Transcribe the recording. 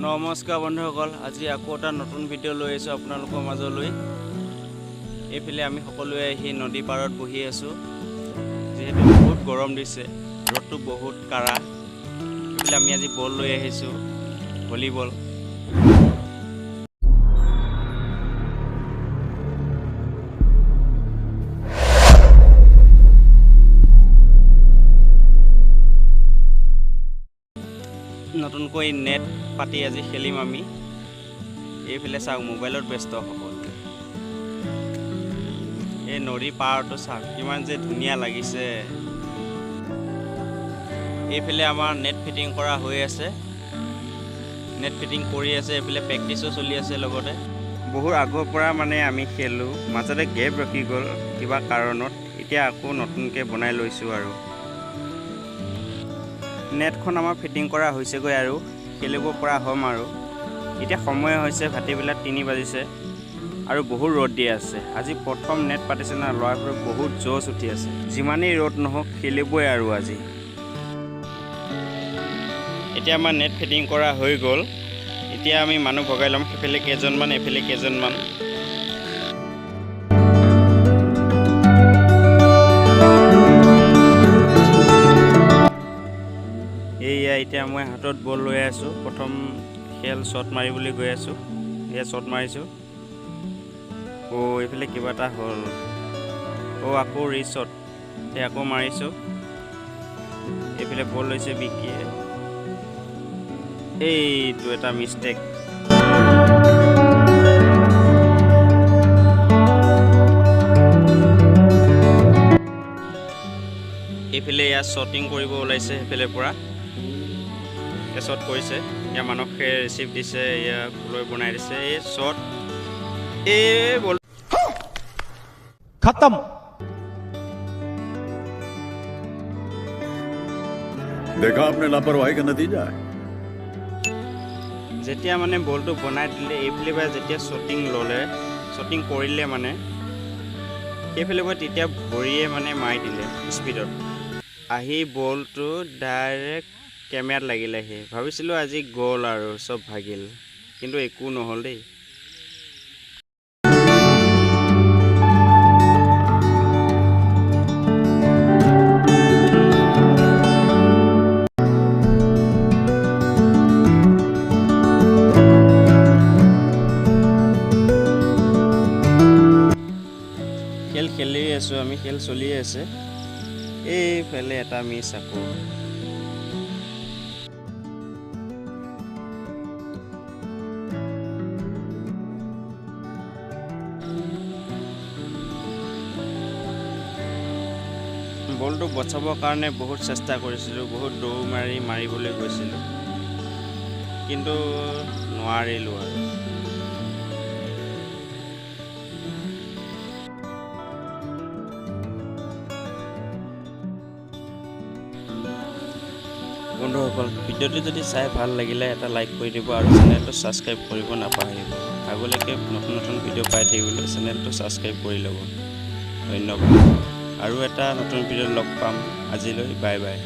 নমস্কাৰ বন্ধুসকল, আজি আকৌ এটা নতুন ভিডিঅ' লৈ আহিছোঁ আপোনালোকৰ মাজলৈ। এইফালে আমি সকলোৱে আহি নদী পাৰত বহি আছোঁ। যিহেতু বহুত গৰম দিছে, ৰ'দটো বহুত কাৰা। এইফালে আমি আজি বল লৈ আহিছোঁ, ভলীবল। নতুনকৈ নেট পাতি আজি খেলিম আমি। এইফালে চাওক, মোবাইলত ব্যস্ত সকলোৱে। এই নদী পাৰটো চাওক, কিমান যে ধুনীয়া লাগিছে। এইফালে আমাৰ নেট ফিটিং কৰা হৈ আছে, নেট ফিটিং কৰি আছে। এইফালে প্ৰেক্টিছো চলি আছে লগতে। বহুত আগৰ পৰা মানে আমি খেলোঁ, মাজতে গেপ ৰখি গ'ল কিবা কাৰণত। এতিয়া আকৌ নতুনকৈ বনাই লৈছোঁ আৰু নেটখন আমাৰ ফিটিং কৰা হৈছেগৈ আৰু খেলিব পৰা হ'ম আৰু। এতিয়া সময় হৈছে ভাটিবেলা 3 বাজিছে আৰু বহুত ৰ'দ দি আছে। আজি প্ৰথম নেট পাতিছে না, ল'ৰাবোৰে বহুত জোচ উঠি আছে। যিমানেই ৰ'দ নহওক খেলিবই আৰু আজি। এতিয়া আমাৰ নেট ফিটিং কৰা হৈ গ'ল। এতিয়া আমি মানুহ ভগাই ল'ম, সেইফালে কেইজনমান, এইফালে কেইজনমান। এইয়া এতিয়া মই হাতত বল লৈ আছোঁ। প্ৰথম খেল শ্বট মাৰিবলৈ গৈ আছোঁ। এয়া শ্বট মাৰিছোঁ। অ' এইফালে কিবা এটা হ'ল। অ' আকৌ ৰিশ্বট, এই আকৌ মাৰিছোঁ। এইফালে বল লৈছে বিকিয়ে। এইটো এটা মিষ্টেক। এইফালে ইয়াত শ্বটিং কৰিব ওলাইছে, সেইফালে পৰা শ্বট কৰিছে। ইয়াৰ মানসে ৰিচিভ দিছে, ইয়াৰ লৈ বনাই দিছে। এই শ্বট, এই বল खत्म। देखा आपने लापरवाही का नतीजा है। যেতিয়া মানে বলটো বনাই দিলে, এইফালে পৰা যেতিয়া শ্বটিং ল'লে, শ্বটিং কৰিলে মানে সেইফালে পৰা তেতিয়া ভৰিয়ে মানে মাৰি দিলে স্পীডত আহি বলটো ডাইৰেক্ট কেমেৰাত লাগিলেহি। ভাবিছিলোঁ আজি গ'ল আৰু চব ভাগিল, কিন্তু একো নহ'ল দেই। খেল খেলি আছোঁ আমি, খেল চলিয়ে আছে। এইফালে এটা মিছ আকৌ। বলটো বচাবৰ কাৰণে বহুত চেষ্টা কৰিছিলোঁ, বহুত দৌৰ মাৰি মাৰিবলৈ গৈছিলোঁ, কিন্তু নোৱাৰিলোঁ আৰু। বন্ধুসকল, ভিডিঅ'টো যদি চাই ভাল লাগিলে এটা লাইক কৰি দিব আৰু চেনেলটো ছাবস্ক্ৰাইব কৰিব নাপাহৰিব। আগলৈকে নতুন নতুন ভিডিঅ' পাই থাকিবলৈ চেনেলটো ছাবস্ক্ৰাইব কৰি ল'ব। ধন্যবাদ। আৰু এটা নতুন ভিডিঅ'ত লগ পাম। আজিলৈ বাই বাই।